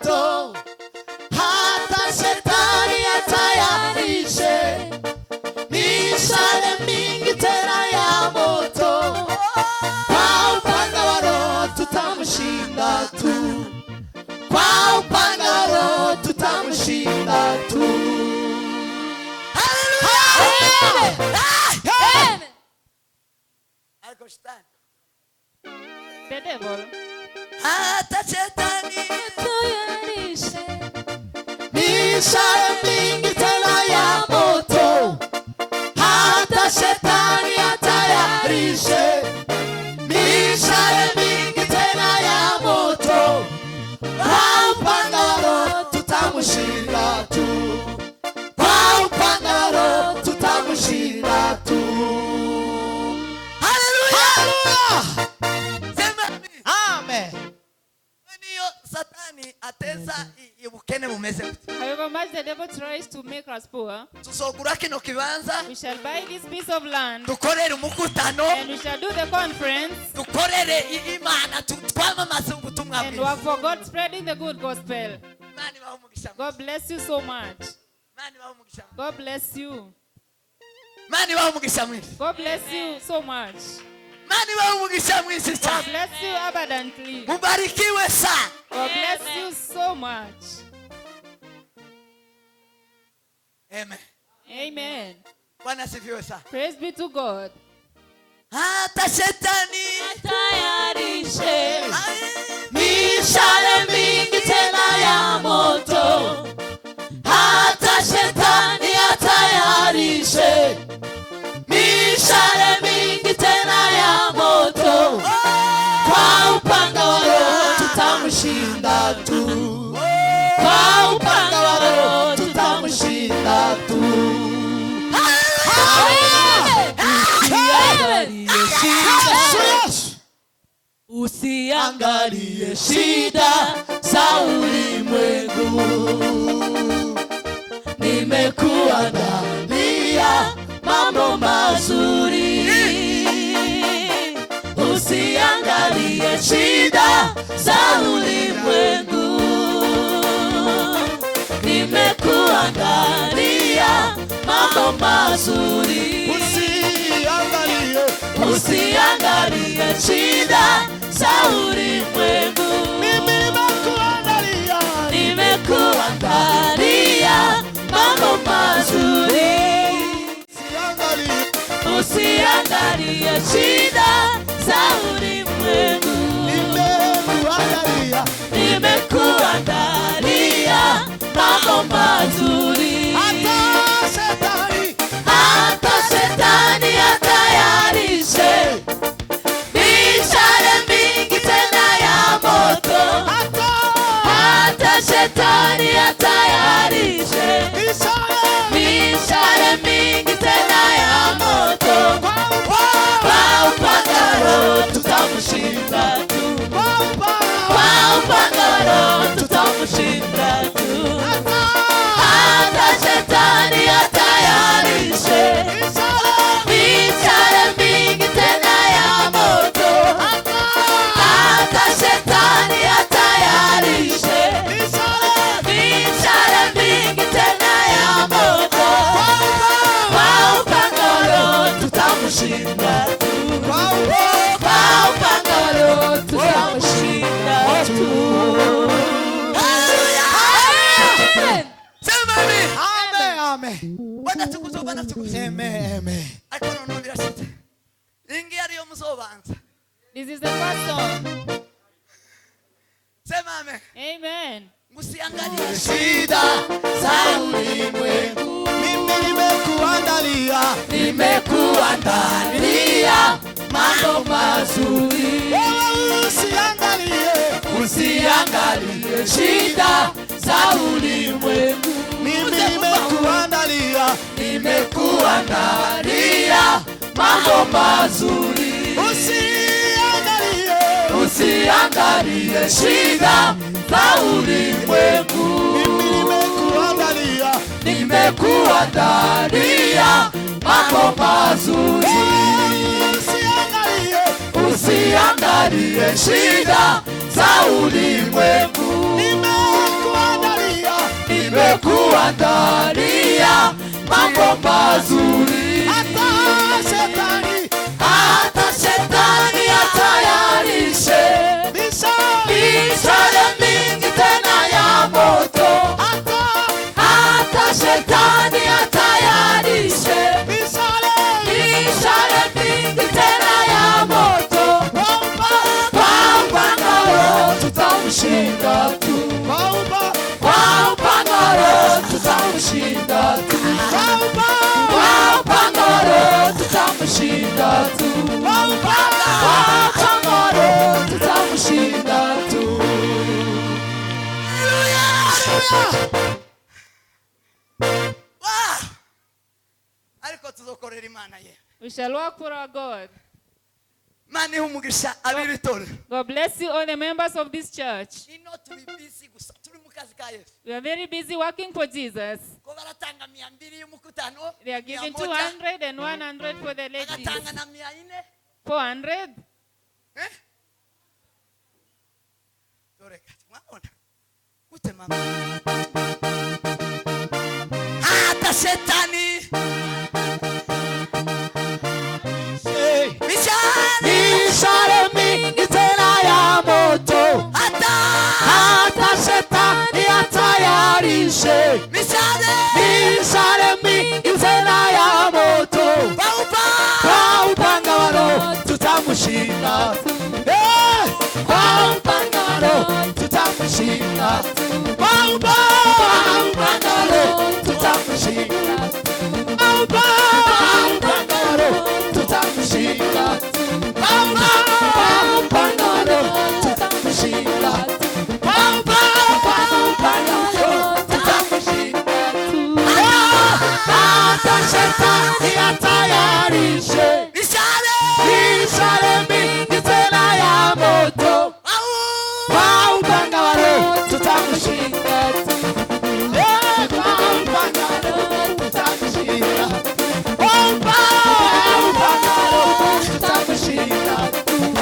moto, hata shetani atayarishe mishale mingi tena ya moto. Kwa upanga wa Roho tutamshinda tu, kwa upanga wa Roho tutamshinda tu. Hallelujah! Amen. Alko shetani, the devil, hata shetani atayarishe mishale mingi tena ya moto, hata shetani atayarishe mishale mingi tena ya moto. Kwa upanga wa Roho tutamshinda tu, kwa upanga wa Roho tutamshinda tu. Hallelujah! Sema amen. Niyo satani ateza ubukene bumeze gute? However much the devil tries to make us poor, Tuzogura kino kibanza, we shall buy this piece of land dukorere umukutano, and we shall do the conference dukorere Imana, twamamaze ubutumwa and bwiza. work for God, spreading the good gospel. Mani baho umugisha. God bless you so much. Mani baho umugisha. God bless you. Mani baho umugisha mwinshi. God bless you so much. Mani baho umugisha mwinshi God cyane. bless you abundantly. Mubarikiwe sana. God bless you so much. Amen. Amen. Bwana sifiwe sana. Praise be to God. Hata shetani Atayarishe mishale mingi tena ya moto, hata shetani atayarishe mishale mingi tena ya moto. Kwa upanga wa Roho tutamshinda tu, kwa upanga wa Roho tutamshinda tu. Usiangalie shida za ulimwengu, nimekuandalia mambo mazuri. Usiangalie shida za ulimwengu, nimekuandalia mambo mazuri. Usiangalie shida za ulimwengu, nimekuandalia mambo mazuri. Usiangalie shida za ulimwengu, nimekuandalia mambo mazuri. Hata shetani atayarishe mishale mingi tena ya moto, hata shetani atayarishe mishale mingi tena ya moto. Kwa upanga wa Roho tutamshinda tu, kwa upanga wa Roho tutamshinda tu. Hata shetani atayarishe mishale mingi tena ya moto, hata shetani atayarishe mishale mingi tena ya moto. Kwa upanga wa Roho tutamshinda tu, kwa upanga wa Roho tutamshinda tu. Amen. Sema amen. Amen. Amen. Bwana tukuzo, Bwana tukuzo. Amen. Amen. Akono nondira shite. Ingi ariyo muzobanza. This is the first song. Sema amen. Amen. Usiangalie shida za ulimwengu, mimi nimekuandalia mambo mazuri. Usiangalie shida za ulimwengu, mimi nimekuandalia mambo mazuri. Usiangalie shida za ulimwengu, mimi nimekuandalia mambo mazuri. Usiangalie shida za ulimwengu, kuandalia mambo mazuri. Hata shetani atayarishe mishale mingi tena ya moto. Hata shetani atayarishe mishale mingi tena ya moto. Kwa upangalo tutamshinda tu. Kwa upangalo tutamshinda tu. Kwa upangalo tutamshinda tu. Kwa upangalo tutamshinda tu. Ariko tuzokorera Imana ye. We shall work for our God. Mani humugisha abibitore. God bless you, all the members of this church. Ino turi busy gusa. Turi mu kazi ka Yesu. We are very busy working for Jesus. Ko baratanga 200 y'umukutano. They are giving 200 and 100 for the ladies. Agatanga na 400. 400. Doreka. Mwaona? Ute mama. Hata shetani. Mishale mingi tena ya moto. Hata shetani atayarishe mishale mingi tena ya moto. Kwa upangalo tutamushinda. Kwa upangalo tutamushinda. Kwa upangalo tutamushinda. Kwa upangalo tutamushinda. Kwa upangalo tutamushinda. Kwa upangalo tutamushinda. Hata shetani atayarishe mishale mingi tena ya moto. Kwa upangalo tutamushinda. Kwa upangalo tutamushinda. Kwa upangalo tutamushinda.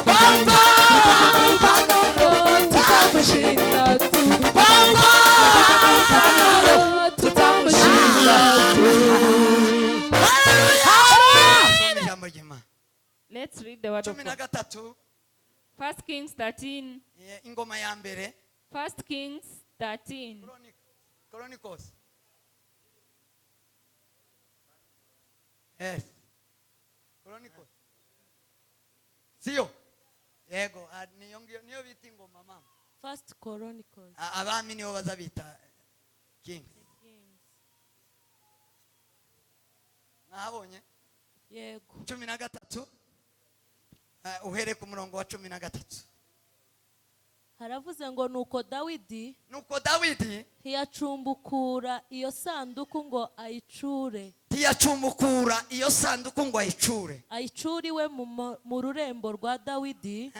Kwa upangalo tutamushinda. Kwa upangalo tutamushinda. Let's read the word of God. 13 1 Kings 13. ingoma ya mbere. 1 Kings 13. Chronicles. Yes. Chronicles. Sio? Yego, niyo bita ingoma mama. 1 Chronicles. Abami niyo bazabita Kings. Nahabonye? Yego. 13. Uhere ku murongo wa 13. Haravuze ngo nuko Dawidi ntiyacumbukura iyo sanduku ngo ayicure. Ayicuriwe mu rurembo rwa Dawidi.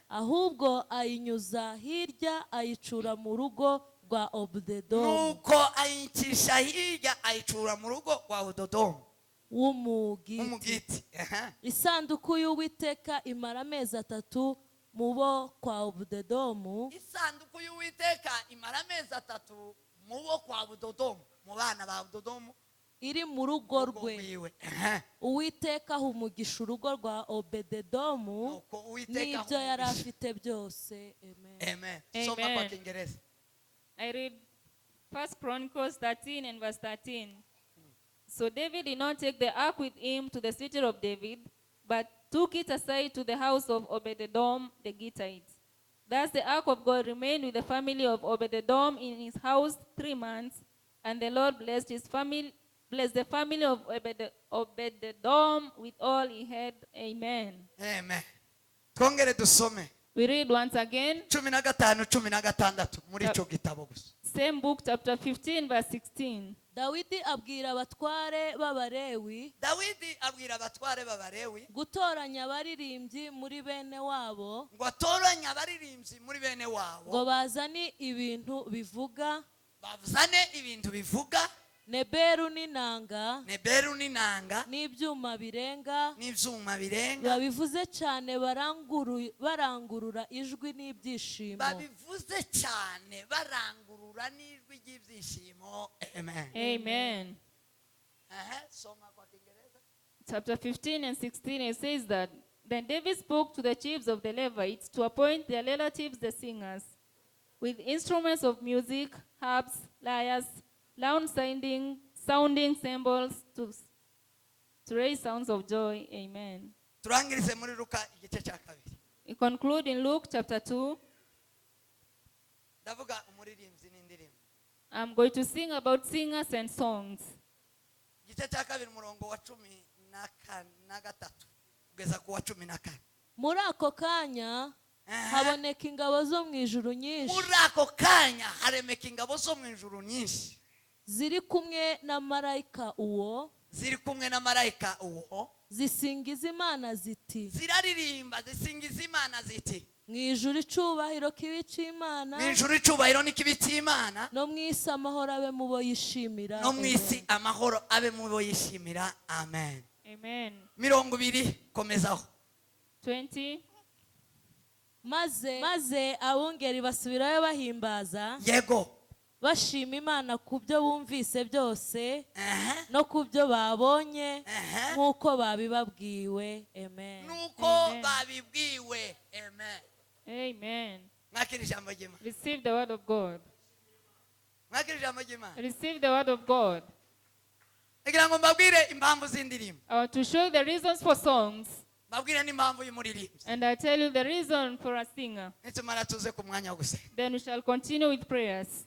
Ahubwo ayinyuza hirya ayicura mu rugo rwa Obededomu. Nuko ayicisha hirya ayicura mu rugo rwa Obededomu. Umugiti. Isanduku y'Uwiteka imara amezi 3 mubo kwa Obededomu. Isanduku y'Uwiteka imara amezi 3 mubo kwa Obededomu. Mu bana ba Obededomu. Iri mu rugo rwe. Uwiteka ahumugisha urugo rwa Obededomu n'ibyo yari afite byose. Amen. Soma kwa Kiingereza. I read 1 Chronicles 13 and verse 13. So David did not take the ark with him to the city of David, but took it aside to the house of Obed-Edom the Gittite. Thus the ark of God remained with the family of Obed-Edom in his house 3 months, and the Lord blessed the family of Obed-Edom with all he had. Amen. Amen. Twongere dusome. We read once again. 15:16 muri ico gitabo gusa. Same book, chapter 15, verse 16. Dawidi abwira abatware b'Abalewi gutoranya abaririmbyi muri bene wabo ngo bazane ibintu bivuga neberu n'inanga n'inanga n'ibyuma birenga babivuze cyane barangurura ijwi n'ibyishimo babivuze cyane barangurura n'ijwi ry'ibyishimo. Amen. Amen. Soma kwa Kiingereza. Chapter 15 and 16, it says that, Then David spoke to the chiefs of the Levites to appoint their relatives the singers, with instruments of music, harps, lyres, loud sounding cymbals to raise sounds of joy. Amen. Turangirize muri Luka igice cya kabiri. We conclude in Luke chapter 2. Ndavuga umuririmbyi n'indirimbo. I'm going to sing about singers and songs. Igice cya kabiri murongo wa 13 kugeza ku wa 14. Muri ako kanya haboneka ingabo zo mu ijuru nyinshi. Muri ako kanya haremeka ingabo zo mu ijuru nyinshi. Ziri kumwe na marayika uwo. Zisingiza Imana ziti. Ziraririmba zisingiza Imana ziti. Mu ijuru icyubahiro kibi cy'Imana. Mu ijuru icyubahiro n'ikibi cy'Imana. No mu isi amahoro abe mu bo yishimira. No mu isi amahoro abe mu bo yishimira. Amen. Amen. Mirongo 2 komezaho. 20. Maze abungeri basubirayo bahimbaza. Yego. Bashima Imana ku byo bumvise byose no ku byo babonye nk'uko babibabwiwe. Amen. Nuko babibwiwe. Amen. Amen. Mwakira ijambo ry'Imana. Receive the word of God. Mwakira ijambo ry'Imana. Receive the word of God. Ngira ngo mbabwire impamvu z'indirimbo. I want to show you the reasons for songs. Mbabwire n'impamvu y'umuririmbyi. And I tell you the reason for a singer. Nitumara tuze ku mwanya wo gusenga. Then we shall continue with prayers.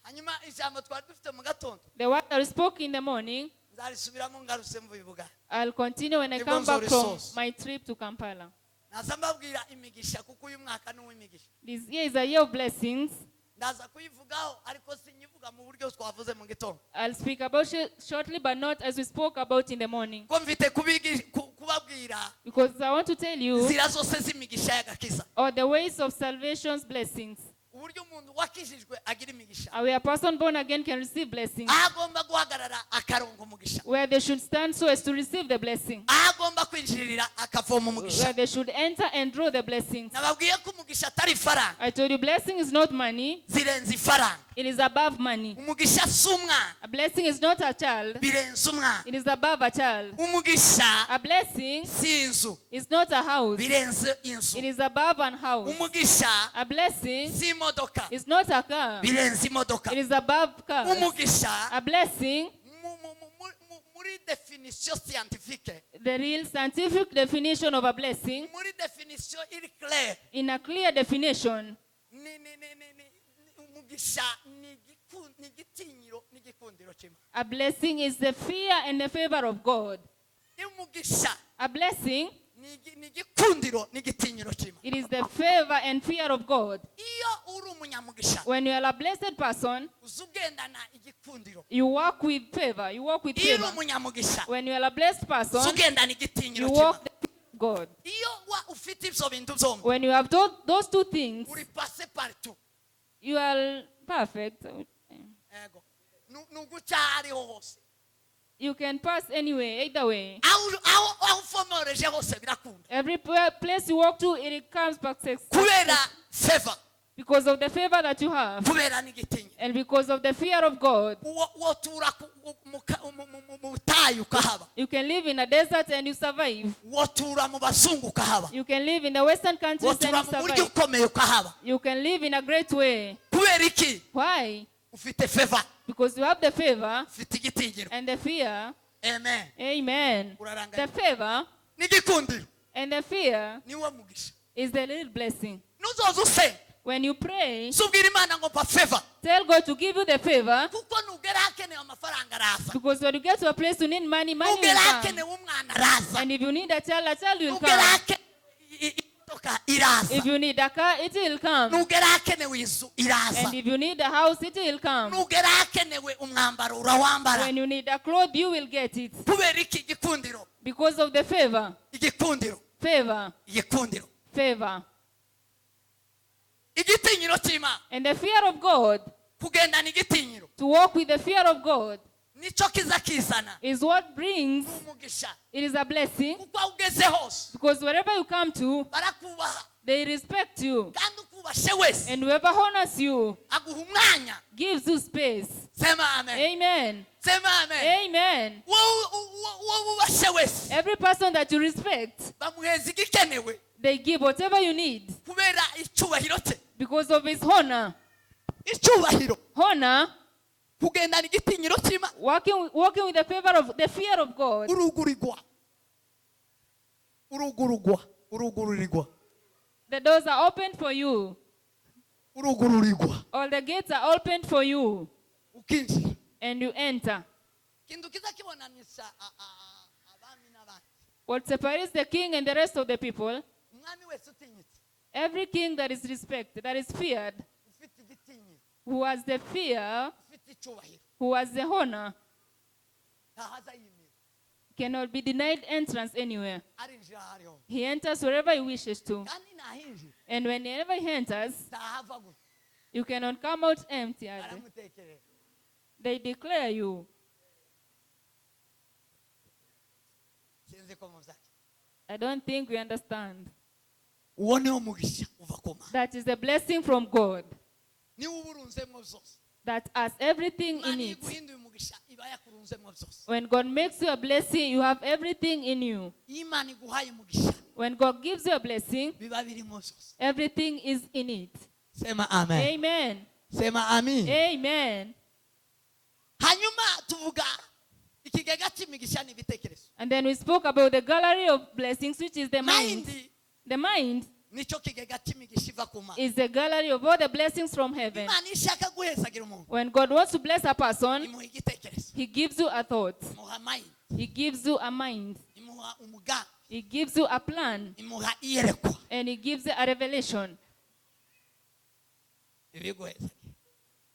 Hanyuma ijambo twari dufite mu gatondo. The word I spoke in the morning, nzarisubiramo ngarutse mvubivuga. I'll continue when I come back from my trip to Kampala. Naza mbabwira imigisha kuko uyu mwaka ni uw'imigisha. This year is a year of blessings. Ndaza kuyivugaho ariko sinyivuga mu buryo twavuze mu gitondo. I'll speak about it shortly, but not as we spoke about in the morning. Ko mfite kubabwira. Because I want to tell you zira zose z'imigisha y'agakiza. all the ways of salvation's blessings. Uburyo umuntu wakijijwe agira imigisha. Where a person born again can receive blessings. Agomba guhagarara akarongo umugisha. Where they should stand so as to receive the blessing. Agomba kwinjirira akavoma umugisha. Where they should enter and draw the blessings. Nababwiye ko umugisha atari faranga. I told you blessing is not money. Zirenze faranga. It is above money. Umugisha sumwa. A blessing is not a child. Birenze umwana. It is above a child. Umugisha. A blessing sinzu. is not a house. Birenze inzu. It is above an house. Umugisha. A blessing si modoka. is not a car. Birenze imodoka. It is above cars. Umugisha. A blessing. Muri definition scientifique. The real scientific definition of a blessing. Muri definition iri clair. In a clear definition. A blessing is the fear and the favor of God. A blessing, it is the favor and fear of God. When you are a blessed person, you walk with favor. You walk with favor. When you are a blessed person, you walk with God. When you have those two things, you are perfect. You can pass anywhere, either way. Every place you walk to, it comes back success. Because of the favor that you have. And because of the fear of God. You can live in a desert and you survive. You can live in the Western countries and you survive. You can live in a great way. Why? Because you have the favor and the fear. Amen. Amen. The favor and the fear is the little blessing. When you pray, tell God to give you the favor. Because when you get to a place you need money, money will come. And if you need a child will come. If you need a car, it will come. And if you need a house, it will come. When you need a cloth, you will get it. Because of the favor. Favor. Favor. And the fear of God. To walk with the fear of God nico kiza kizana is what brings, umugisha it is a blessing, kuko aho ugeze hose because wherever you come to, barakubaha they respect you. kandi ukubashe wese And whoever honors you aguha umwanya. gives you space. Sema amen. Amen. Sema amen. Amen. wowe ubashe wese Every person that you respect, bamuheza igikenewe they give whatever you need kubera icyubahiro cye. because of his honor. Icyubahiro Honor, kugendana igitinyiro cy'Imana. walking with the favor of the fear of God. Urugururirwa. The doors are opened for you. Urugururirwa. All the gates are opened for you. Ukinjira. And you enter. Kintu kiza kibonanisha abami n'abandi. What separates the king and the rest of the people, Umwami wese utinyitse. every king that is respected, that is feared, Ufite igitinyiro. who has the fear, Ufite icyubahiro. who has the honor, Ntahaza yimira. cannot be denied entrance anywhere. Arinjira aho ariho. He enters wherever he wishes to. Kandi nahinjira. And whenever he enters, Ntahava gusa. you cannot come out empty. Baramutekereza. They declare you. Sinzi ko mubyaki. I don't think we understand. Uwo niwo mugisha uva ku Mana. That is a blessing from God. Niwe uburunzemo byose. That has everything in Imana it. iguhinduye umugisha iba yakurunzemo byose. When God makes you a blessing, you have everything in you. Iyo Imana iguhaye umugisha When God gives you a blessing, biba birimo byose. everything is in it. Sema amen. Amen. Sema amen. Amen. Hanyuma tuvuga ikigega cy'imigisha n'ibitekerezo. And then we spoke about the gallery of blessings, which is the mind. Mind The mind nico kigega cy'imigisha iva ku Mana. is the gallery of all the blessings from heaven. Imana ishaka guhezagira umuntu When God wants to bless a person, imuha igitekerezo, He gives you a thought. imuha mind, He gives you a mind. imuha umugambi, He gives you a plan. imuha iyerekwa. And He gives you a revelation. Ibiguhezagira.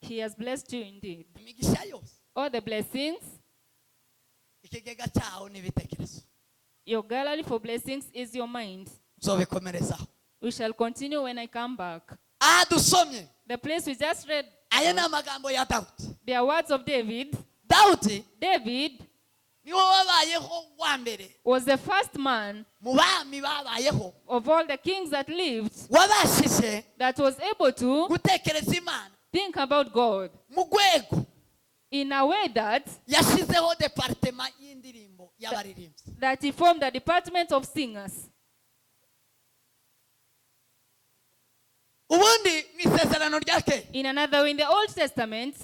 He has blessed you indeed. Imigisha yose All the blessings, ikigega cyaho n'ibitekerezo. your gallery for blessings is your mind. Nzobikomerezaho. We shall continue when I come back. Dusomye The place we just read, aya ni amagambo ya Dawudi. they are words of David. Dawudi David niwe wabayeho wa mbere was the first man mu bami babayeho of all the kings that lived wabashije that was able to gutekereza Imana think about God mu rwego in a way that yashyizeho departema y'indirimbo y'abaririmbyi. that he formed a department of singers. Ubundi mu isezerano rya kera In another way, in the Old Testament,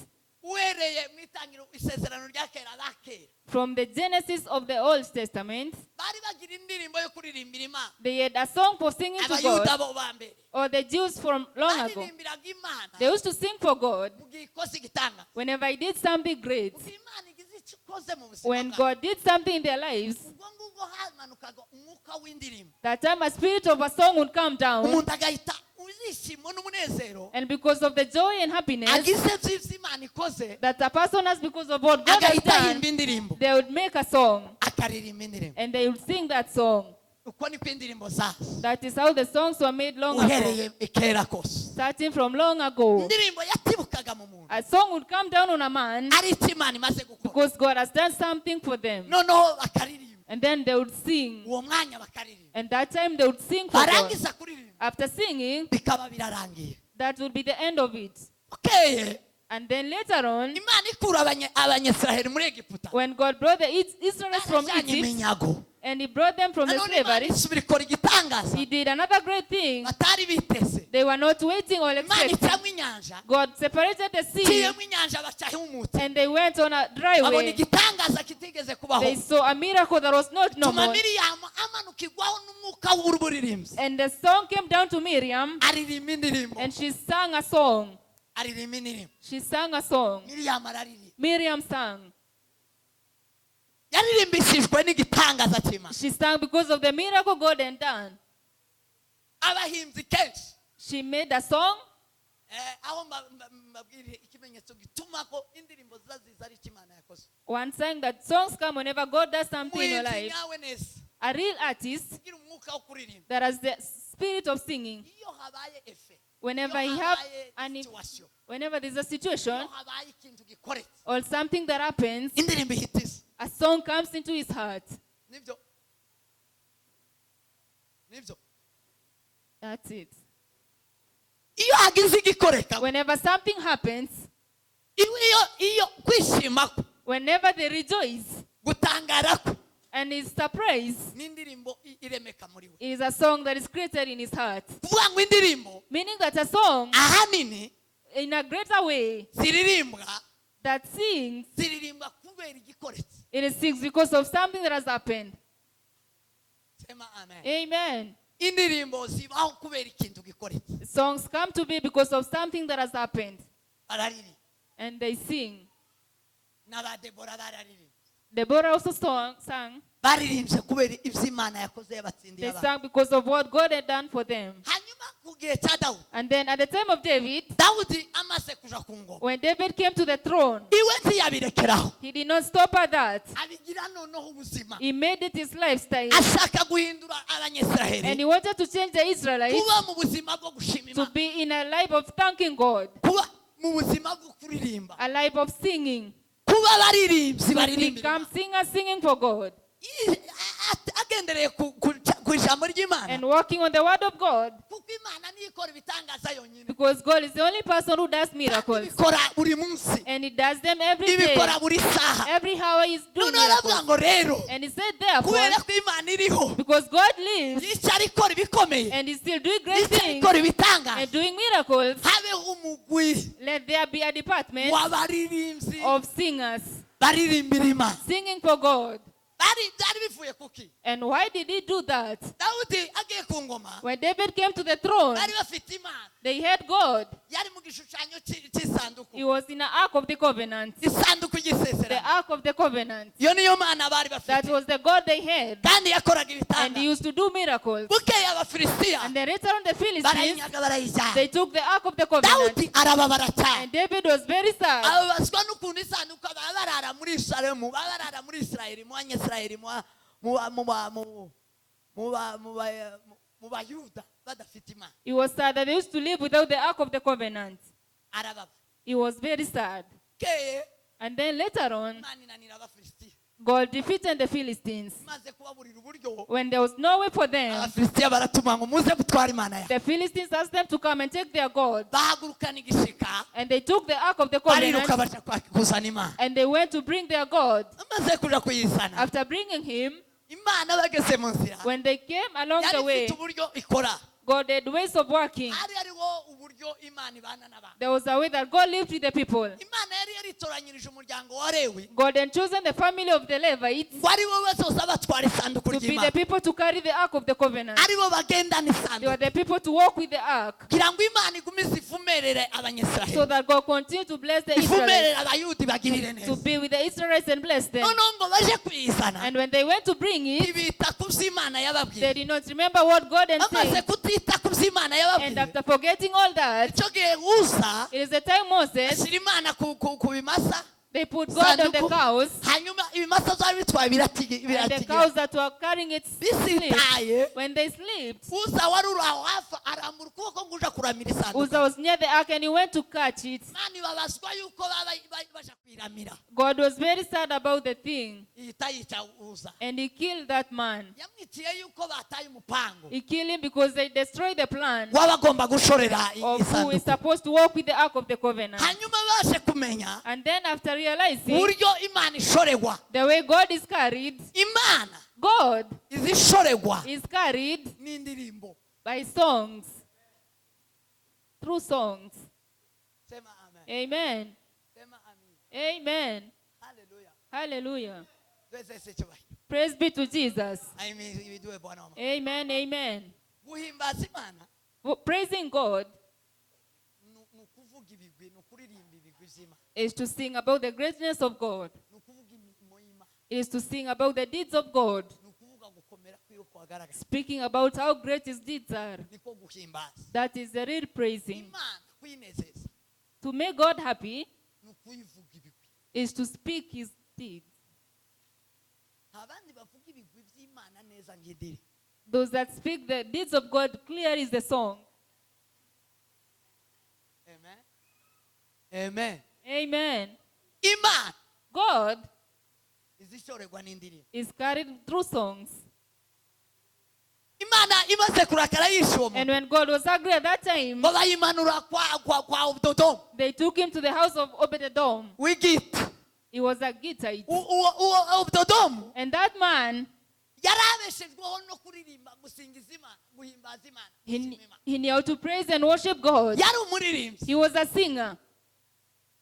uhereye mu itangiriro isezerano rya kera abakera from the Genesis of the Old Testament, bari bagira indirimbo yo kuririmbira Imana. they had a song for singing to Abayuda God, bo ba mbere or the Jews from long ago. baririmbiraga Imana They used to sing for God mu gihe ikoze igitangaza. whenever He did something great. Mu gihe Imana igize icyo ikoze mu buzima When bwabo. God did something in their lives, ubwo ngubwo hamanukaga umwuka w'indirimbo. that time a spirit of a song would come down, Umuntu agahita uzishimo n'umunezero and because of the joy and happiness agize by'ibyo Imana ikoze that a person has because of what God has agahita done, ahimba indirimbo they would make a song akaririmba indirimbo. and they would sing that song. Uko niko indirimbo zazo That is how the songs were made long ago, uhereye kera kose. starting from long ago. Indirimbo yatibukaga mu muntu A song would come down on a man ari icyo Imana imaze gukora, because God has done something for them. noneho bakaririmba, And then they would sing. uwo mwanya bakaririmba, And that time they would sing for God. barangiza kuririmba After singing, bikaba birarangiye. that would be the end of it. Okay, And then later on, Imana ikura abanyesiraheli muri Egiputa when God brought the Israelites from barajyanye Egypt iminyago, and He brought them from the nanone Imana slavery, isubira ikora igitangaza He did another great thing. batari biteze. They were not waiting or Imana expecting. icamo inyanja, God separated the sea iciyemo inyanja baca humutse, and they went on a dry babona way. igitangaza kitigeze kubaho. They saw a miracle that was not Tuma normal. Miriyamu amanukirwaho n'umwuka w'uburirimbyi, And the song came down to Miriam aririmba indirimbo, and she sang a song. aririmba indirimbo. She sang a song. Miriyamu araririmba, Miriam sang. yaririmbishijwe n'igitangaza cy'Imana. She sang because of the miracle God had done. Abahimbyi kenshi She made a song aho mbabwire ikimenyetso gituma ko indirimbo ziza ari icyo Imana yakoze. one sang that songs come whenever God does something in your Umuhimbyi life. nyawe neza A real artist ugira umwuka wo kuririmba, that has the spirit of singing. iyo habaye efe, Whenever iyo he have habaye an, situation, whenever there's a situation, iyo habaye ikintu gikoretse or something that happens, indirimbo ihita iza. a song comes into his heart. Nibyo. That's it. Iyo hagize igikoreka, Whenever something happens, iyo kwishima ko, whenever they rejoice gutangara ko, and is surprised, n'indirimbo iremeka muri we. it is a song that is created in his heart. Kuvuga ngo indirimbo Meaning that a song, ahanini in a greater way, ziririmbwa that sings, ziririmbwa kubera igikoretse. it sings because of something that has happened. Sema amen. Amen. Indirimbo zibaho kubera ikintu gikoretse. Songs come to be because of something that has happened. Bararirimba. And they sing. N'aba Debora bararirimba. Deborah also sang. Baririmbye kubera ibyo Imana yakoze They yabatsindiye abantu. sang because of what God had done for them. Hanyuma ku gihe cya Dawudi, And then at the time of David, Dawudi amaze kuja ku ngoma, when David came to the throne, iwe ntiyabirekeraho, he did not stop at that. abigira noneho ubuzima. He made it his lifestyle. Ashaka guhindura And abanyesiraheli he wanted to change the Israelites kuba mu buzima bwo gushima to Imana, be in a life of thanking God, kuba mu buzima bwo kuririmba, a life of singing, kuba abaririmbyi to baririmbira become singers singing for God, agendereye ku ijambo ry'Imana, and working on the word of God, kuko Imana niyo ikora ibitangaza yonyine, because God is the only person who does miracles. ibikora buri munsi, And he does them every day. ibikora buri saha. Every hour he's doing Noneho aravuga miracles. ngo rero And he said therefore, kubera ko Imana iriho, because God lives yicara ikora ibikomeye, and is still doing great yicara things ikora ibitangaza, and doing miracles, habeho umugwi let there be a department w'abaririmbyi of singers baririmbira Imana. singing for God. Byari bivuye kuki? And why did he do that? Dawudi agiye ku ngoma, When David came to the throne, bari bafite Imana, they had God. yari mu gishushanyo cy'isanduku, He was in the ark of the covenant. isanduku The y'isezerano. ark of the covenant. Iyo niyo Mana bari That bafite, was the God they had. kandi yakoraga And he ibitangaza. used to do miracles. Bukeye Abafilisitiya And then later on the Philistines, barayinyaga barayijyana. they took the ark of the covenant. Dawudi arababara cyane, And David was very sad. ababazwa n'ukuntu isanduku baba barara muri Yerusalemu, baba barara muri Isirayeli, mu Banyesirayeli, mu Bayuda badafite Imana. He was sad that they used to live without the ark of the covenant. Arababa. He was very sad. Bukeye And then later on, Imana inanira Abafilisitiya, God defeated the Philistines. maze kubaburira uburyo, When there was no way for them, Abafilisitiya baratuma ngo muze gutwara Imana yawe. the Philistines asked them to come and take their God. Bahagurukana igishika, And they took the ark of the covenant bariruka baja kuzana Imana. and they went to bring their God. Bamaze kuja kuyizana, After bringing him, Imana bageze mu nzira, when they came along yari the way, ifite uburyo ikora. God had ways of working. Hari hariho uburyo Imana ibana n'abantu. There was a way that God lived with the people. Imana yari yaritoranyirije umuryango wa Lewi God had chosen the family of the Levites ngo ari bo bazoza batwara isanduku to be the ry'Imana, people to carry the ark of the covenant. ari bo bagendana They were isanduku, the people to walk with the ark, kugira ngo Imana igumize ifumerere so abanyesiraheli, that God continued to bless the Israelites, ifumerere abayudi bagirire to neza. be with the Israelites and bless them. Noneho ngo baje kuyizana, And when they went to bring it, ntibita ku byo Imana they yababwiye. did not remember what God had Bamaze said. kutita ku byo Imana And yababwiye, after forgetting all that, icyo gihe uza it is the time Moses, ashyira Imana ku bimasa, they put God on the Sanduku. cows, hanyuma ibimasa byari bitwaye and the biratigira, cows that were carrying it sleep. bisitaye. When they slept, Uza wari uri aho hafi arambura ukuboko ngo uje kuramira isanduku. Uzzah was near the ark and he went to catch it. Imana ibabazwa yuko baja kwiramira, God was very sad about the thing, ihita yica Uza, and he killed that man. yamwitiye yuko bataye umupango He killed him because they destroyed the plan w'abagomba gushorera of who is isanduku. supposed to walk with the ark of the covenant. Hanyuma baje kumenya And then after realizing uburyo Imana ishoregwa, the way God is carried, Imana God izishorerwa is carried n'indirimbo. by songs, through songs. Sema amen. Amen. Sema amen. Amen. Hallelujah. Hallelujah. Twese se cyubahiro. Praise be to Jesus. Amen. Ibiduwe Bwana wa Mungu. Amen. Amen. Guhimbaza Imana Praising God ni ukuvuga ibigwi, ni ukuririmba ibigwi by'Imana, is to sing about the greatness of God. ni ukuvuga imirimo y'Imana, It is to sing about the deeds of God. ni ukuvuga gukomera kwiwe kwagaragaye. Speaking about how great his deeds are. Niko guhimbaza That is the real praising. Imana, kwinezeza To make God happy ni ukuyivuga ibigwi. is to speak his deeds. Abandi bavuga ibigwi by'Imana neza ngidiri. Those that speak the deeds of God clear is the song. Amen. Amen. Amen. Imana God izishorerwa n'indirimbo. is carried through songs. Imana imaze kurakara yishe uwo And muntu when God was angry at that time, ngo bayimanura kwa Obededomu they took him to the house of Obed-Edom. w'igiti. He was a Gittite. Uwo Obededomu And that man, yari abeshejweho no kuririmba, gusingiza Imana, guhimbaza Imana, gushima Imana. he knew how to praise and worship God. Yari umuririmbyi. He was a singer.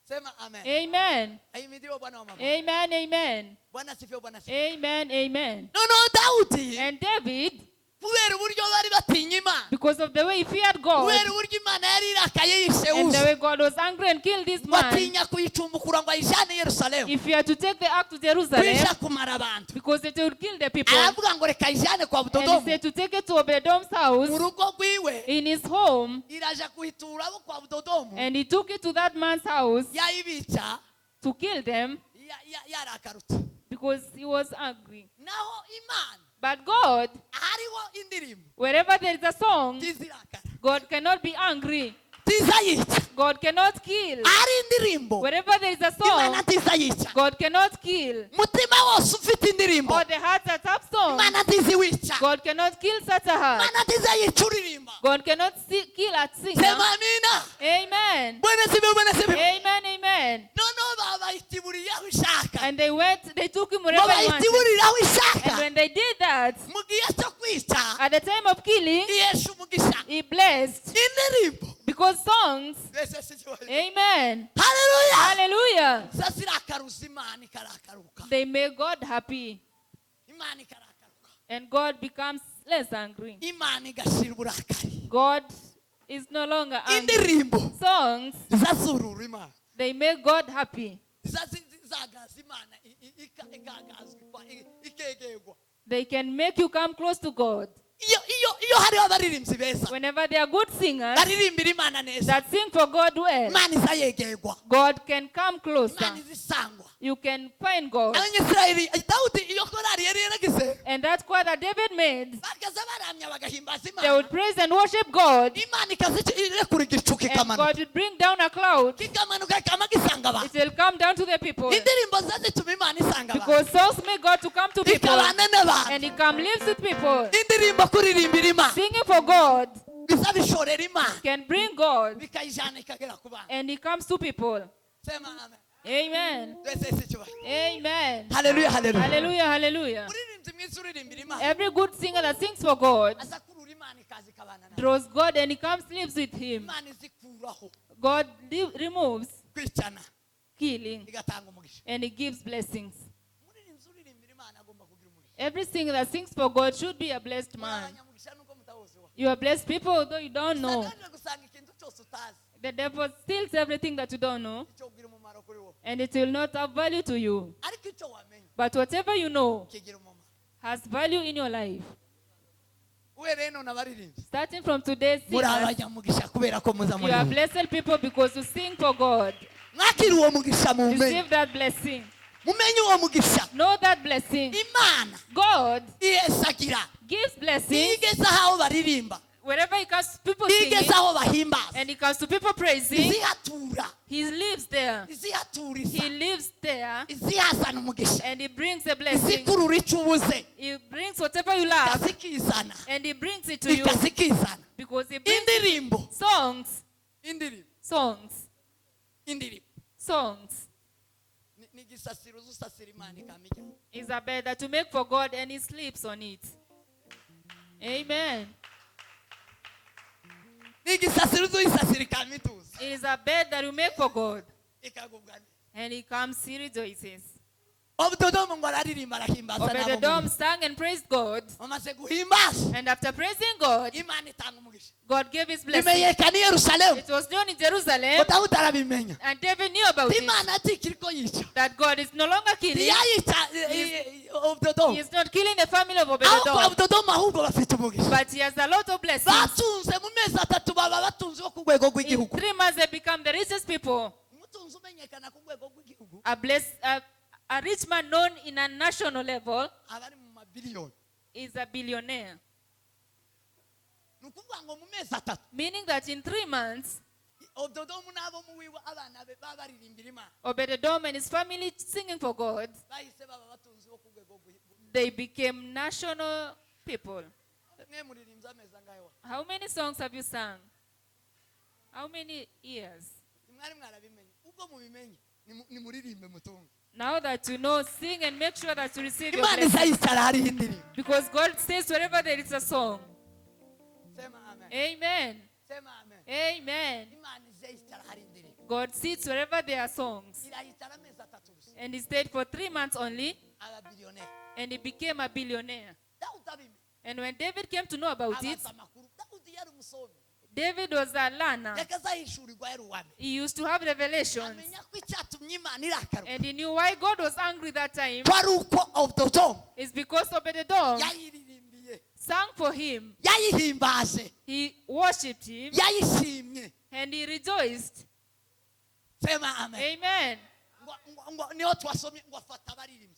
Sema amen. Amen. Ahimidiwe Bwana wa mama. Amen. Amen. Bwana asifiwe, Bwana asifiwe. Amen. Amen. Noneho Dawudi And David, kubera uburyo bari batinya Imana, because of the way he feared God, kubera uburyo Imana yari irakaye yishe and the Uza, way God was angry and killed this man, batinya kuyicumbukura ngo ayijane i Yerusalemu if he had to take the ark to Jerusalem, kwisha kumara abantu, because it would kill the people, aravuga ngo reka ayijane kwa and he Obededomu said to take it to Obed-Edom's mu house rugo rwiwe, in his home, iraja kuhitura abo kwa Obededomu, and he took it to that man's house yayibica to kill them yarakarutse. because he was angry. Naho Imana But God, hariho indirimbo wherever there is a song, tizirakara, God cannot be angry. tizayica. God cannot kill. Ari indirimbo Wherever there is a Imana song, tizayica. God cannot kill. Mutima wose ufite indirimbo Or the heart that have songs, Imana tiziwica. God cannot kill such a heart. Imana tizayica uririmba. God cannot kill a singer. Sema amina. Amen. Bwana sifiwe, Bwana sifiwe. Amen. Amen. Noneho babayitiburiye aho ishaka. And they took him wherever he wanted. Babayitiburira aho And ishaka. when they did that, Mu gihe cyo kwica at the time of killing, ihesha umugisha. he blessed. Indirimbo. Because songs, Mbese si cyo. amen. Haleluya. Hallelujah. Zazirakaruza Imana ikarakaruka. They make God happy. Imana ikarakaruka. And God becomes less angry. Imana igashira uburakari. God is no longer angry. Indirimbo Songs, zazurura Imana. they make God happy. Zagaza Imana ikagazwa ikegegwa. They can make you come close to God. Iyo hariho abaririmbyi beza Whenever they are good singers baririmbira Imana neza, that sing for God well, Imana izayegegwa, God can come closer. Imana izisangwa. You can find God. Abanyisirayeli, Dawudi iyo korari yari yaragize And that's what that David made. bakaza baramya bagahimbaza They Imana, would praise and worship God. Imana ikazirekura igicu And kikamanuka, God would bring down a cloud. kikamanuka kikama gisanga abantu. It will come down to the people. Indirimbo zazituma Imana isanga abantu, Because songs make God to come to people. ikabana n'abantu. And He come lives with people. Indirimbo kuririmbira Imana Singing for God bizabishorera Imana can bring God. bikayijana ikagera ku bantu. And He comes to people. Sema amen. Amen. Twese isi cyubahiro. Amen. Haleluya, haleluya. Hallelujah. Hallelujah. Umuririmbyi mwiza uririmbira Imana Every good singer that sings for God aza kurura Imana ikaza ikabana nawe. draws God and He comes lives with Him. Imana izikuraho God removes kwicana killing igatanga umugisha. and He gives blessings. Umuririmbyi uririmbira Imana agomba kugira umugisha. Every singer that sings for God should be a blessed man. Abanyamugisha nuko mutawozi wa. You are blessed people, although you don't know. Satani gusanga ikintu cyose utazi The devil steals everything that you don't know, icyo ugira umumaro kuri wowe. and it will not have value to you. Ariko icyo wamenye But whatever you know kigira umumaro. has value in your life. Uhereye none abaririmbyi Starting from today's muri singers, abanyamugisha kubera ko muza you are muri. blessed people because you sing for God. Mwakira uwo mugisha mumenye. Receive that blessing. Mumenye uwo mugisha. Know that blessing. Imana God ihesagira. gives blessings Igeze aho baririmba. wherever He comes to people singing, Igeze aho bahimbaza. and He comes to people praising. Izihatura. He lives there. Izihaturiza. He lives there, Izihazana umugisha. and He brings a blessing. Izikurura icyo ubuze. He brings whatever you love, Ikazikizana. and He brings it to you Ikazikizana. because He brings Indirimbo. songs, Indirimbo. songs, Indirimbo. songs. Ni igisasiro uzusasira Imana ikamijya. Is a bed that you make for God, and He sleeps on it. Amen. Ni igisasiro uzuyisasira ikamituza. It is a bed that you make for God, Ikagubwa neza. and He comes, He rejoices. Obededomu ngo araririmba arahimbaza nabo. Obed-Edom sang and praised God, Bamaze guhimbaza. and after praising God, Imana itanga umugisha. God gave His blessing. Bimenyekana i Yerusalemu. It was known in Jerusalem, Ngo Dawudi arabimenya. and David knew about it, Imana atikiri ko yica. that God is no longer killing. Ntiyayica He Obededomu. is not killing the family of Aho kwa Obed-Edom, Obededomu ahubwo bafite umugisha. but he has a lot of blessings. Batunze mu mezi atatu baba batunze wo ku rwego In rw'igihugu. 3 months, they become the richest people. Umutunzi umenyekana ku rwego rw'igihugu A rich man known in a national level aba ari mu mabiliyoni. is a billionaire. Ni ukuvuga ngo mu mezi atatu Meaning that in 3 months, Ododomu n'abo mu wiwe abana be babaririmbira Imana. Obed-Edom and his family singing for God. Bahise baba batunzi bo ku rwego They became national people. mwe muririmbyi ameza ngayo. How many songs have you sung? How many years? Mwari mwarabimenye. Ubwo mubimenye ni muririmbe mutunga. Now that you know, sing and make sure that you receive your Imana blessing. izayicara hari indirimbo. Because God says wherever there is a song. Sema amen. Amen. Sema amen. Amen. Imana izayicara hari indirimbo. God sits wherever there are songs. Irayicara amezi 3 gusa. And he stayed for 3 months only. Aba billionaire. And he became a billionaire. Dawudi abimenye. And when David came to know about it, Abaza amakuru. Dawudi yari umusomi. David was a learner. Yakazahishurirwa yari uwame. He used to have revelations. Amenya ko icyatumye Imana irakaruka. And he knew why God was angry that time. Kwari uko Ododomu It's because Obed-Edom yayiririmbiye. sang for him. Yayihimbaje. He worshipped him. Yayishimye. And he rejoiced. Sema amen. Amen. Niho twasomye ngo afata abaririmbyi.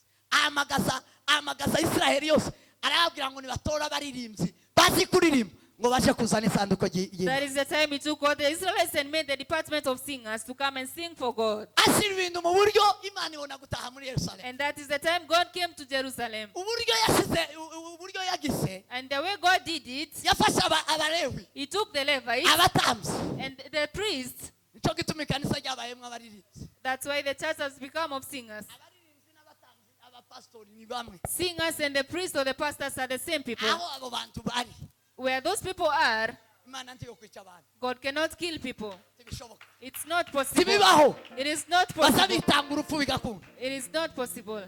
Amagaza Israeli yose. Arababwira ngo nibatora abaririmbyi. Bazi kuririmba. Ngo baje kuzana isanduko That is the time he took all the Israelites and made the department of singers to come and sing for God. ashyira ibintu mu buryo Imana ibona gutaha muri Yerusalemu. And that is the time God came to Jerusalem. Uburyo yagise. And the way God did it, Yafashe Abalewi. he took the Levites Abatambyi. and the priests. Nico gituma ikanisa ryabayemo abaririmbyi. That's why the church has become of singers. Abaririmbyi n'abatambyi abapastori ni bamwe. Singers and the priests or the pastors are the same people. Aho abo bantu bari. Where those people are, Imana ntiyo kwica abantu. God cannot kill people. Tibishoboka. It's not possible. Tibibaho. It is not possible. Bazabitanga urupfu bigakunda. It is not possible.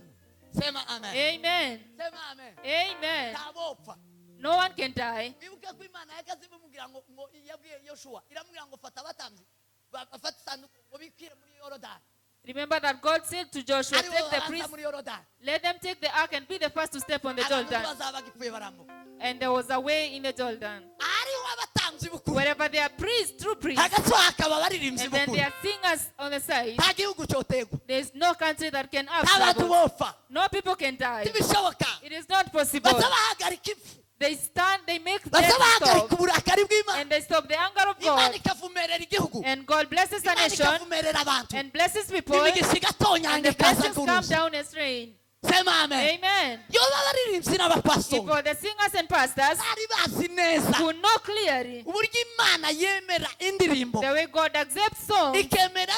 Sema amen. Amen. Sema amen. Amen. Ntabopfa. No one can die. Bibuke ko Imana yagaze imubwira ngo yabwiye Yoshua iramubwira ngo fata abatambyi bafata isanduku ngo bikire muri Yorodani. Remember that God said to Joshua, Aribo take the baza priest, muri Yorodani. let them take the ark and be the first to step on the Abantu Jordan. bazaba bagipfuye barambuka. And there was a way in the Jordan. Ariho abatambyi bukuru. Wherever there are priests, true priests, Hagati hakaba abaririmbyi and then bukuru. there are singers on the side, Nta gihugu cyotegwa. there is no country that can have Nta bantu trouble. bopfa. No people can die. Tibishoboka. It is not possible. Baza bahagarika impfu. They stand, they make them Baza bahagarika stop, uburakari bw'Imana. and they stop the anger of Imana God. ikavumerera igihugu. And God blesses a Imana nation ikavumerera abantu. and blesses people, Imigisha and igatonyanga the ikaza blessings come kuruza. down as rain. Sema amen. Amen. Yoba abaririmbyi n'abapastori Before the singers and pastors bari bazi neza who know clearly uburyo Imana yemera indirimbo the way God accepts songs, ikemera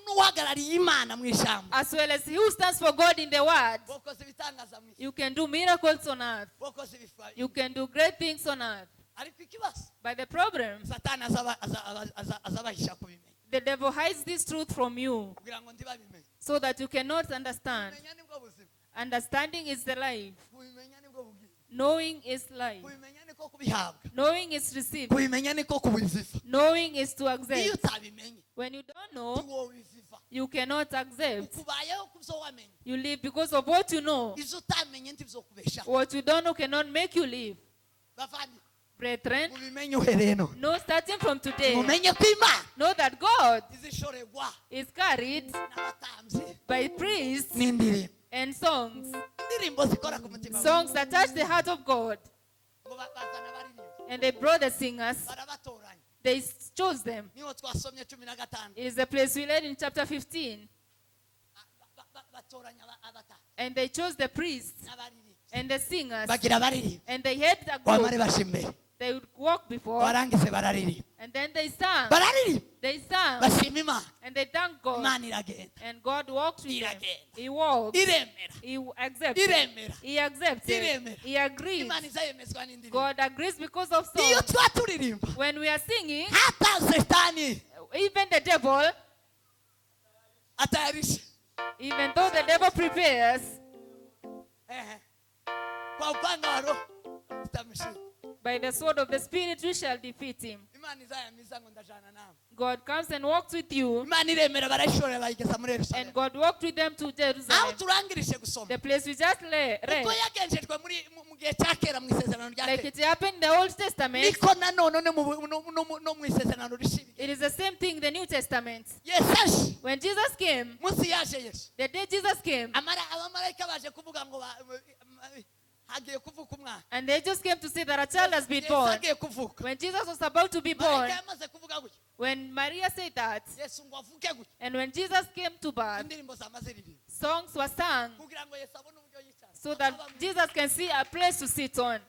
n'uhagarariye Imana mu ijambo. as well as he who stands for God in the word. Bokoze ibitangaza mu isi. You can do miracles on earth. Bokoze ibifa. You can do great things on earth. Ariko ikibazo But the problem, Satani azabahisha kubimenya the devil hides this truth from you kugira ngo ndibabimenye. so that you cannot understand. Kumenya nibwo buzima. Understanding is the life. Kubimenya nibwo bugingo. Knowing is life. Kubimenya niko kubihabwa. Knowing is received. Kubimenya niko kubiziva. Knowing is to Iyo accept. utabimenye When you don't know, ntiwobiziva. you cannot accept. Ukubayeho kubyo wamenye. You live because of what you know. Ibyo utamenye ntibizokubeshaho. What you don't know cannot make you live. Bavandi Brethren, mubimenye uhereye none. know starting from today, Mumenye ko Imana know that God izishorerwa is carried n'abatambyi by priests n'indirimbo. and songs. Indirimbo zikora ku mutima. Songs that touch the heart of God. Ngo bazana abaririmbyi. And they brought the singers. Barabatoranya. They chose them. Niho twasomye 15. It is the place we read in chapter 15. Batoranya abatambyi And they chose the priests n'abaririmbyi. and the singers. Bagira abaririmbyi. And they had the Bamare group. basha imbere. They would walk before. Barangize bararirimba. And then they sang. Bararirimba. They sang. Bashima Imana. And they thanked God. Imana iragenda. And God walked with them. Iragenda. He walked. Iremera. He accepted. Iremera. He accepted. Iremera. He agreed. Imana izayemezwa n'indirimbo. God agrees because of Iyo songs. twaturirimba. When we are singing, Hata Satani even the devil, atayarisha. even though the devil prepares, Kwa upanga wa Roho tutamshinda. by the sword of the Spirit we shall defeat him. Imana izayamiza ngo ndajana nawe. God comes and walks with you, Imana iremera barayishorera bayigeza muri and Yerusalemu. God walked with them to Aho Jerusalem. turangirije gusoma. The place we just read. Uko yagenzejwe mu gihe cya kera mu isezerano rya Like kera. it happened in the Old Testament, Niko nanone no mu isezerano rishimye. it is the same thing in the New Testament. Yesu aje. When Jesus came, Munsi yaje Yesu. the day Jesus came, Abamarayika baje kuvuga ngo hagiye kuvuka umwana. And they just came to see that a child has been born. Hagiye kuvuka. When Jesus was about to be born, Marayika yamaze kuvuga gutya. when Maria said that, Yesu ngo avuke gutya. and when Jesus came to birth, Indirimbo zamaze ririmbwa. songs were sung Kugira ngo Yesu abone uburyo yicara. so that Jesus can see a place to sit on.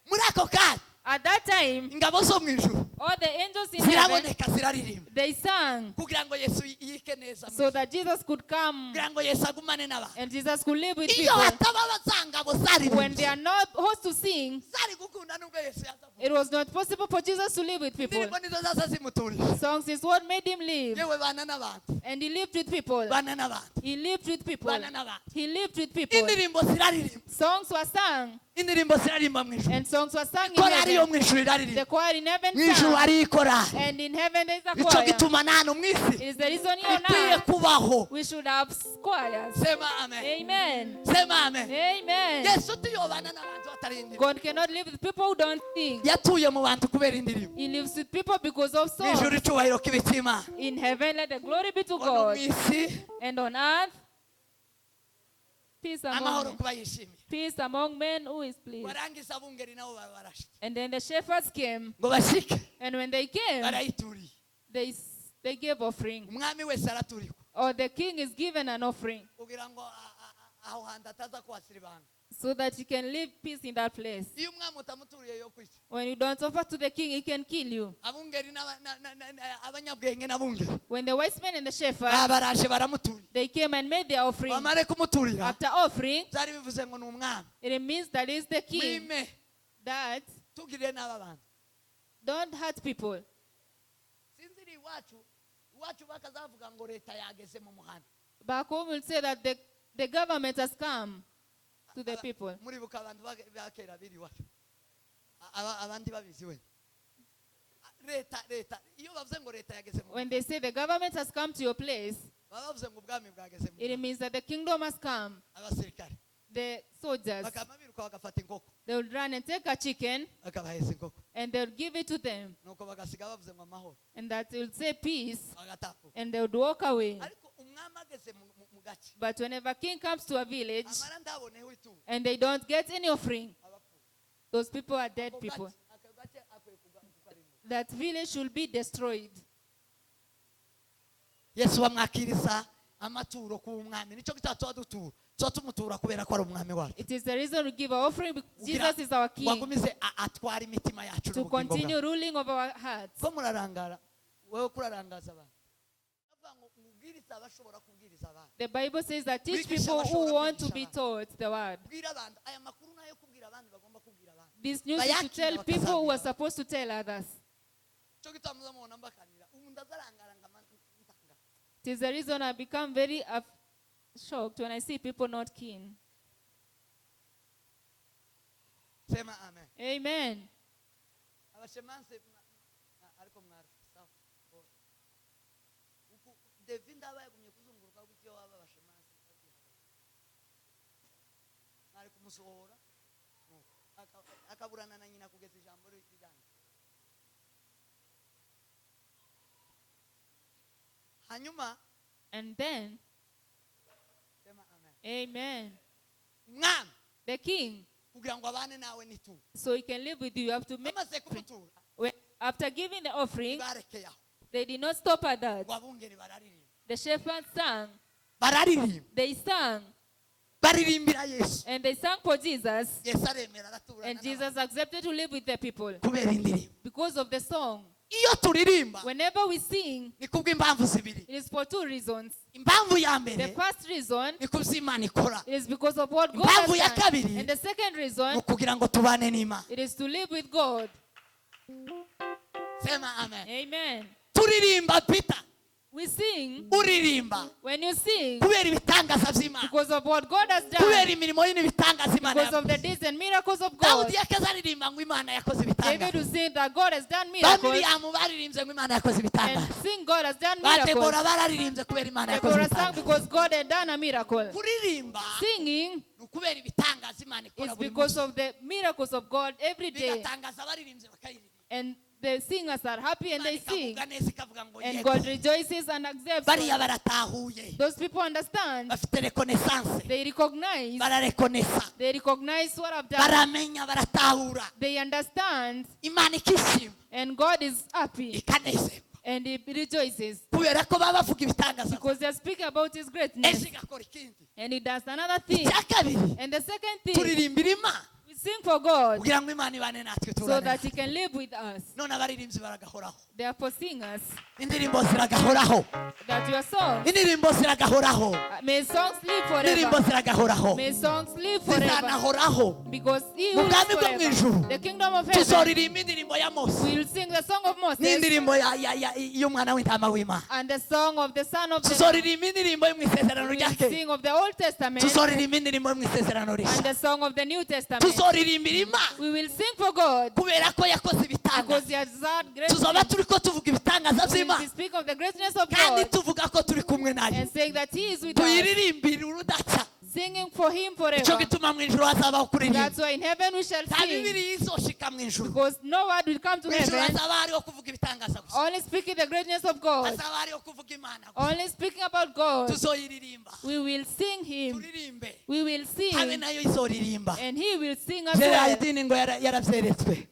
Muri ako kanya At that time, ingabo zo mu ijuru all the angels in heaven, ziraboneka ziraririmba. they sang Kugira ngo Yesu yike neza. so that Jesus could come Kugira ngo Yesu agumane n'abantu. and Jesus could live with Iyo people. hataba abazangabo When they zaririmbye. are not host to sing, Zari gukunda nubwo Yesu yaza. it was not possible for Jesus to live with people. Indirimbo nizo zaza zimuturije. Songs is what made him live. Yewe bana n'abantu. And he lived with people. Bana n'abantu. He lived with people. Bana n'abantu. He lived with people. Indirimbo ziraririmba. Songs were sung. Indirimbo ziraririmba mu ijuru. And songs were sung in Korari yo heaven. mu ijuru iraririmba. The choir in heaven Mu ijuru sang. hari ikorari. And in heaven there is a Ico choir. gituma nta hantu mu isi It is the reason here ikwiye now kubaho. we should have choirs. Sema amen. Amen. Sema amen. Amen. Yesu tuyobana n'abantu batari indirimbo. God cannot live with people who don't sing. Yatuye mu bantu kubera indirimbo. He lives with people because of Mu ijuru songs. icyubahiro kibe cy'Imana. In heaven, let the glory be to Ono God. mu isi And on earth, peace amahoro among men. kuba yishimiye. Peace among men who is pleased. Warangiza abungeri nabo barashika. And then the shepherds came. Ngo bashike And when they came, barayituriye. they gave offering. Umwami wese araturikwa. Or the king is given an offering Kugira ngo aho hantu ataza kwasira ibanga. so that he can live peace in that place. Iyo umwami utamuturiye yo kwica. When you don't offer to the king, he can kill you. Abungeri abanyabwenge n'abungeri. When the wise men and the shepherds, Baraje baramuturiye. they came and made their offering. Bamare kumuturira. After offering, Byari bivuze ngo ni umwami. it means that is the king. Mwime That tugirire n'aba bantu. don't hurt people. Sinziri iwacu bakazavuga ngo leta yageze mu muhanda. Back home will say that the government has come to the people. Muribuka abantu bakera biri iwacu. Abandi babizi we. Leta iyo bavuze ngo leta yageze mu When they say the government has come to your place, baba bavuze ngo ubwami bwageze mu it means that the kingdom has come. abasirikare. The soldiers, Bakama biruka bagafata inkoko. they will run and take a chicken Bakabaheza inkoko. and they'll give it to them. Nuko bagasiga bavuze ngo amahoro. And that will say peace Bagatapuka. and they would walk away. Ariko umwami ageze mu gace. But whenever king comes to a village Amara ndaboneho ituro. and they don't get any offering, Abapfu. those people are dead people. Ako gace akwiye kugarimbuka. That village should be destroyed. Yesu bamwakiriza amaturo ku mwami. Nico gitatu adutura. So tumutura kubera ko ari umwami wacu. It is the reason we give our offering because Jesus is our king, Wagumize atwara imitima yacu to n'ubugingo continue bwacu. ruling over our hearts. Ko murarangara. Wewe kurarangaza abantu. Avuga ngo umubwiriza abashobora kubwiriza abantu. The Bible says that teach Wigisha people who abashobora want to kwigisha be abantu. taught the word. Bwira abantu aya makuru nayo kubwira abandi bagomba kubwira abantu. This news is to Bayakira tell people who are bakazabwira. supposed to tell others. Cyo gituma mubona mbakanira. Ubu ndazarangara ngama ntanga. It is the reason I become very shocked when I see people not keen. Sema amen. Amen. Abashemanse ariko mwari sawa. Uku David abayagumye kuzunguruka gutyo waba abashemanse. Ari kumusohora. Akaburana na nyina kugeza ijambo rijyanye. Hanyuma And then, sema amen. amen. Mwami The king, kugira ngo abane nawe nitu. so he can live with you, you have to make. Amaze kumutura. After giving the offering, Barekeye aho. they did not stop at that. Wabungeri bararirimba. The shepherds sang. Bararirimba. They sang. Baririmbira Yesu. And they sang for Jesus. Yesu aremera araturana. And Jesus accepted to live with the people kubera indirimbo. because of the song. Iyo turirimba Whenever we sing, ni kubw'impamvu zibiri. it is for two reasons. Impamvu ya The mbere first reason ni kubw'Imana ikora. it is because of what God Impamvu ya has done. kabiri And the second ni reason, kugira ngo tubane n'Imana. it is to live with God. Sema amen. Amen. Turirimba Peter. We sing. Uririmba When you sing, kubera ibitangaza by'Imana. because of what God has Kubera done, imirimo y'ibitangaza Imana. because of the deeds and miracles of God. Dawudi yakazaririmba ngo Imana yakoze David ibitangaza. will sing that God has done miracles Bamiriyamu baririmbye ngo Imana yakoze and ibitangaza. sing God has done Batebora miracles. bararirimbye kubera Imana yakoze Deborah sang ibitangaza. because God had done a miracle. Kuririmba Singing ni ukubera ibitangaza Imana ikora is buri because munsi. of the miracles of God every day. Bigatangaza abaririmbye bakayiririmba. And the singers are happy and they sing. ikavuga neza ikavuga ngo And yego God rejoices and accepts. bariya baratahuye Those people understand. bafite reconnaissance They recognize. bararekonesa They recognize what I've done. baramenya baratahura They understand. imana ikishima And God is happy. ikanezerwa And He rejoices. kubera ko baba bavuga ibitangaza Because they are speaking about His greatness. ejo igakora ikindi And He does another thing. icya kabiri And the second thing, turirimbira imana we sing for God kugira ngo imana ibane natwe so turane that He can live with us. none abaririmbyi baragahoraho Therefore, sing us indirimbo ziragahoraho that your songs, indirimbo ziragahoraho may songs live indirimbo forever. ziragahoraho May songs live forever. zizanahoraho Because He mu will bwami live bwo mu forever. ijuru The kingdom of heaven tuzoririmba indirimbo ya mose will sing the song of Moses n'indirimbo y'umwana w'intama w'imana and the song of the son of the tuzoririmba indirimbo yo mu isezerano we rya will kera sing of the Old Testament tuzoririmba indirimbo yo mu isezerano and rishya the song of the New Testament. tuzoririmbira imana We will sing for God kubera ko yakoze because ibitangaza He has done great tuzoba things. turi ko tuvuga ibitangaza We will by'imana speak of the greatness of kandi God tuvuga ko turi kumwe nayo and saying that He is with us, tuyiririmbire urudaca singing for Him icyo forever. gituma mu ijuru hazabaho kuririmba That's why in heaven we shall nta sing, bibiri izoshika mu ijuru because no word will come to mu ijuru heaven hazaba hariho kuvuga ibitangaza gusa only speaking the greatness of God, hazaba hariho kuvuga imana gusa only speaking about God. tuzoyiririmba We will sing Him, turirimbe we will habe sing, nayo izoririmba and He will sing as rero well. idini ngo yarabyeretswe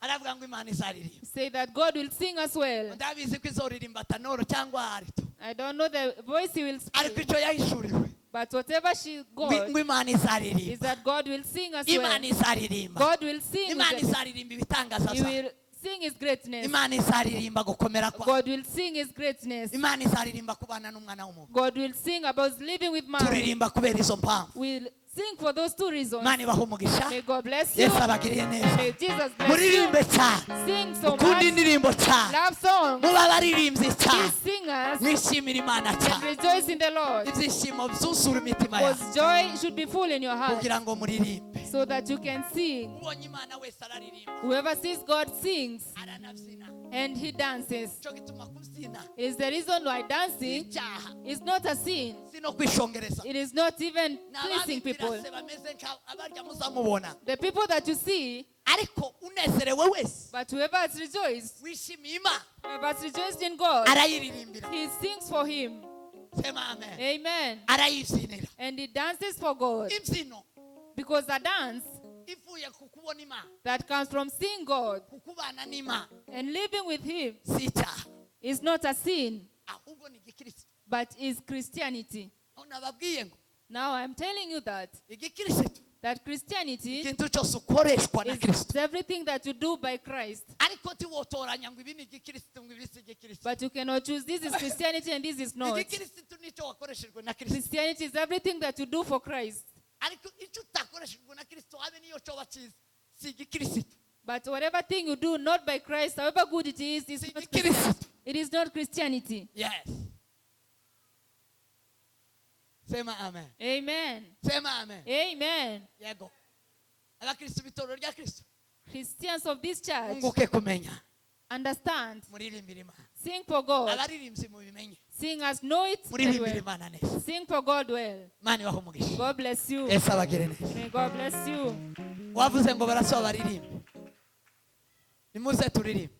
aravuga ngo imana izaririmba Say that God will sing as well. ndabizi ko izoririmba tanoro cyangwa harito I don't know the voice He will ariko speak, icyo yahishuriwe but whatever she got ngo imana is izaririmba that God will sing as well. imana izaririmba God will sing. imana with us. izaririmba ibitangaza He byayo will sing His greatness. imana izaririmba gukomera kwa God will sing His greatness. imana izaririmba kubana n'umwana w'umuntu God will sing about living with man. turirimba kubera izo mpamvu We'll sing for those two reasons. imana ibaha umugisha May God bless you. yesu abagiriye neza May Jesus bless you. muririmbe cyane Sing so ukunda much. indirimbo cyane Love songs. muba abaririmbyi Be cyane singers mwishimira imana and cyane rejoice in the Lord. ibyishimo byuzura imitima yawe Because joy should be full in your heart kugira ngo muririmbe so that you can sing. ubonye imana wese araririmba Whoever sees God sings aranabyina and he dances. cyo gituma kubyina It is the reason why dancing icyaha is not a sin. si no kwishongereza It is not even pleasing people. n'ababibirase bameze nk'abarya muzamubona The people that you see, ariko unezerewe wese but whoever has rejoiced, wishimiye imana whoever has rejoiced in God, arayiririmbira he sings for Him. sema amen Amen. arayibyinira And he dances for God. imbyino Because a dance ivuye ku kubona imana that comes from seeing God ku kubana n'imana and living with Him si icyaha is not a sin, ahubwo ni igikirisitu but is Christianity. aho nababwiye ngo Now I'm telling you igikirisitu that Christianity ikintu cyose ukoreshwa na is kirisito everything that you do by Christ. ariko tiwotoranya ngo ibi ni igikirisitu ngo ibi si igikirisitu But you cannot choose this is Christianity and this is not. igikirisitu nicyo wakoreshejwe na kirisito Christianity is everything that you do for Christ. ariko icyo utakoreshejwe na kirisito habe niyo cyoba cyiza si igikirisitu But whatever thing you do not by Christ, however good it is not Christianity. It is not Christianity. yes sema amen Amen. sema amen Amen. yego abakristo b'itorero rya kristo Christians of this church, munguke kumenya understand. muririmbire imana Sing for God. abaririmbyi mubimenye Singers know it very muririmbire well. imana neza Sing for God well. imana ibaha umugisha God bless you. yesu abagire neza May God bless you. wavuze ngo barasaba baririmbe nimuze turirimbe